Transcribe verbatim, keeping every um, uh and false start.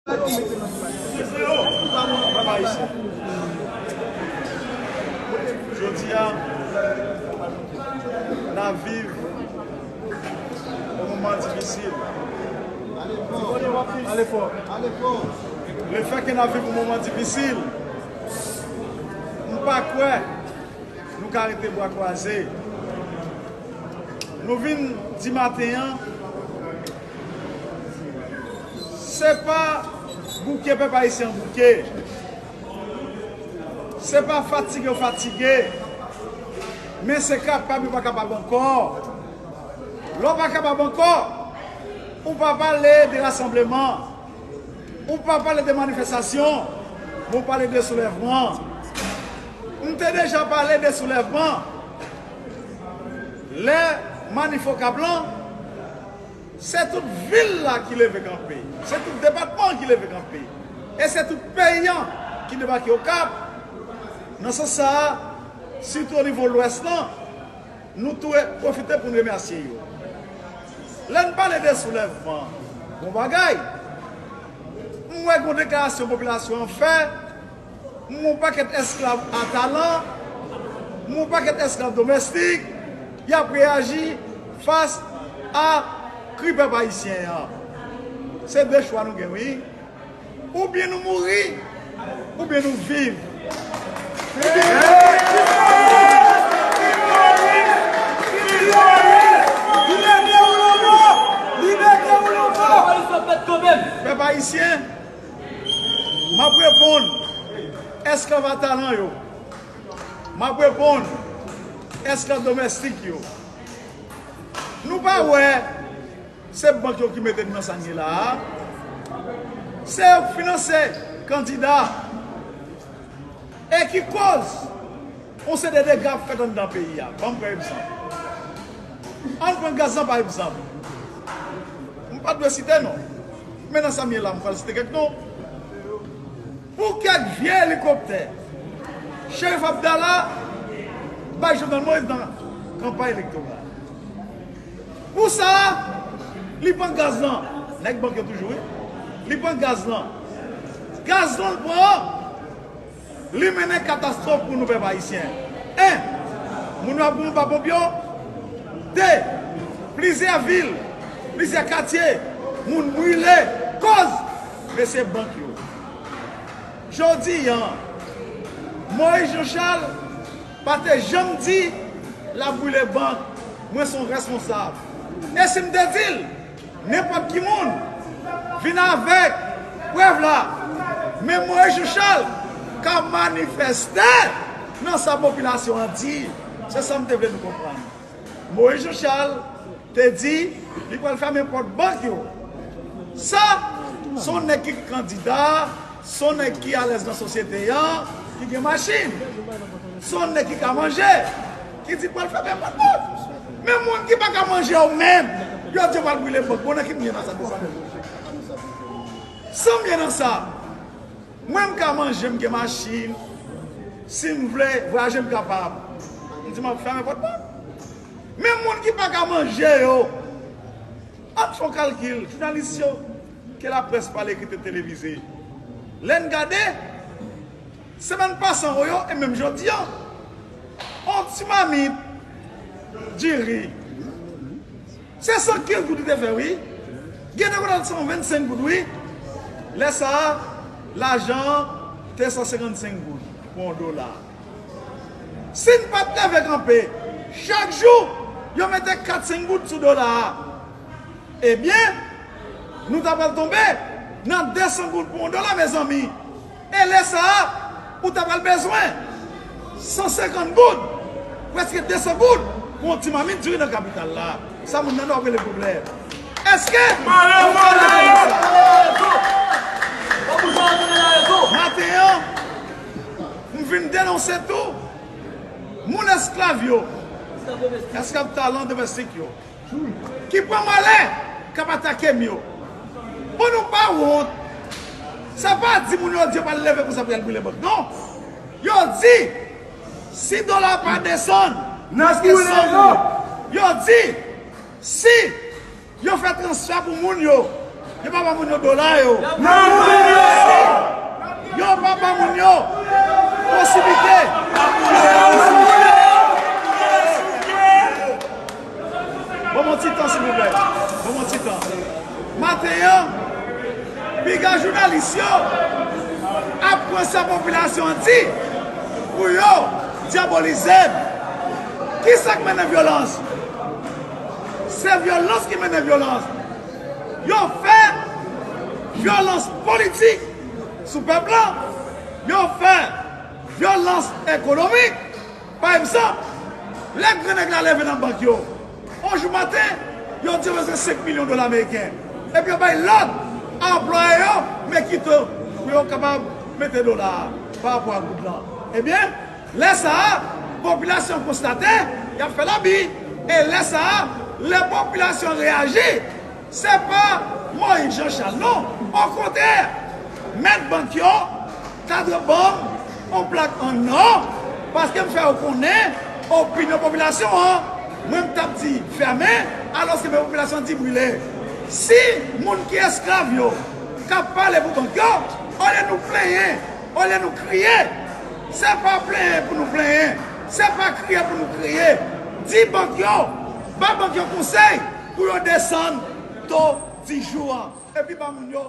Jodi a, n ap viv yon moman difisil. Lefètke n ap viv yon moman difisil, m pa kwè nou ka rete bra kwaze. Nou vin di maten an, se pa bouke pèp ayisyen an bouke. Se pa fatige yo fatige. Men se kapab yo pa kapab ankò. Lè w pa kapab ankò, ou pa pale de rasanbleman. Ou pa pale de manifestasyon, men w pale de soulèvman. M te deja pale de soulèvman. Lè manif Okap lan, se tout vil la ki leve kanpe. Se tout depatman an ki leve kanpe. E se tout peyi an ki debake Okap. Nan sans sa a, sitou o nivo Lwès lan, nou tou pwofite pou n remèsye yo. Lè n pale de soulèvman, bon bagay. M wè gen yon deklarasyon popilasyon an fè, m wè yon pakèt esklav a talan, m wè yon pakèt esklav domestik, y ap reyaji fas a kri pèp ayisyen an. Se de chwa nou gen, wi. Oubyen nou mouri, oubyen nou viv. Pèp ayisyen, m ap reponn esklav a talan yo. M ap reponn esklav domestik yo. Nou pa wè se bank yo ki mete n nan sa n ye la a. Se yo k finanse kandida. E ki koz yon seri de dega ap fèt anndan peyi a. Ban m pran egzanp. Ann pran gaz lan pa egzanp. M pa t dwe site non. Men nan sa m ye la, m pral site kèk non. Pou kèk vye elikoptè, Cherif Abdallah bay Jovenel Moïse nan kanpay elektoral. Pou sa, li pran gaz lan. Nèg bank yo toujou, wi. Li pran gaz lan. Gaz lan l pran an, li mennen katastwòf pou nou pèp ayisyen. En, moun yo ap mouri pa ponp yo. De, plizyè vil, plizyè katye, moun brile. Koz? Mesye bank yo. Jodi a, Moïse Jean Charles pa te janm di l ap brile bank. Mwen se yon responsab. E si m te di l, nenpòt ki moun vin avèk prèv la, men Moïse Jean Charles ka manifèste nan sa popilasyon an di. Se sa m te vle nou konprann. Moïse Jean Charles te di li pral fèmen pòt bank yo. Sa, se yon nèg ki kandida, se yon nèg ki alèz nan sosyete an, ki gen machin. Se yon nèg ki ka manje, ki di pral fèmen pòt bank. Men moun ki pa ka manje yo menm, yo di yo pral brile bank. Bon, nan ki m ye nan sa, de sa? Sa m ye nan sa? Mwen, m ka manje, m gen machin. Si m vle vwayaje, m kapab. M di m ap fèmen pòt bank. Men moun ki pa ka manje yo, ann fè yon kalkil, jounalis yo, ke laprès pale, ki te televize. Lè n gade, semèn pase an yo, e menm jodi an, yon ti mamit diri, se san kenz goud li te fè, wi. Gen de kote l san vennsenk goud, wi. Lè sa a, lajan an te san senkannsenk goud pou yon dola. Si n pa t leve kanpe, chak jou, yo mete kat senk goud sou dola a. Ebyen, nou ta pral tonbe nan de san goud pou yon dola, mezanmi. E lè sa a, ou ta pral bezwen san senkant goud, prèske de san goud, pou yon ti mamit diri nan kapital la. Sa moun nan ap rele pwoblèm. Èske nou pral rete konsa? Maten an, m vin denonse tou moun esklav yo, esklav talan domestik yo, ki pran malè, k ap atake m yo. Bon, nou pa wont. Sa pa di moun yo di yo pral leve konsa pou y al brile bank, non. Yo di, si dola pa desann, n ap prèske san goud. Yo di, si yo fè transfè pou moun yo, yo pa ba moun yo dola yo. Piga jounalis yo ap pran sa popilasyon an di pou yo dyabolize m. Kisa k mennen vyolans? Se vyolans ki mennen vyolans. Yo fè vyolans politik sou pèp la. Yo fè vyolans ekonomik. Pa egzanp, lè gran nèg la leve nan bank yo, yon jou maten, yo di yo bezwen senk milyon dola ameriken. Epi yo bay lòd a anplwaye yo, men kito pou yo kapab mete dola a pa rapò a goud lan. Ebyen, lè sa a, popilasyon konstate y ap fè labi. E lè sa a, lè popilasyon reyaji, se pa Moïse Jean Charles non. Okontrè, mèt bank yo ta dwe ban m yon plak an nò, paske m fè yo konnen opinyon popilasyon an. Mwen, m t ap di fèmen, alòske men popilasyon di brile. Si moun ki esklav yo k ap pale pou bank yo, olye nou plenyen, olye nou kriye, se pa plenyen pou nou plenyen, se pa kriye pou nou kriye. Di bank yo, ba bank yo konsèy pou yo desann to di jou an, epi ba moun yo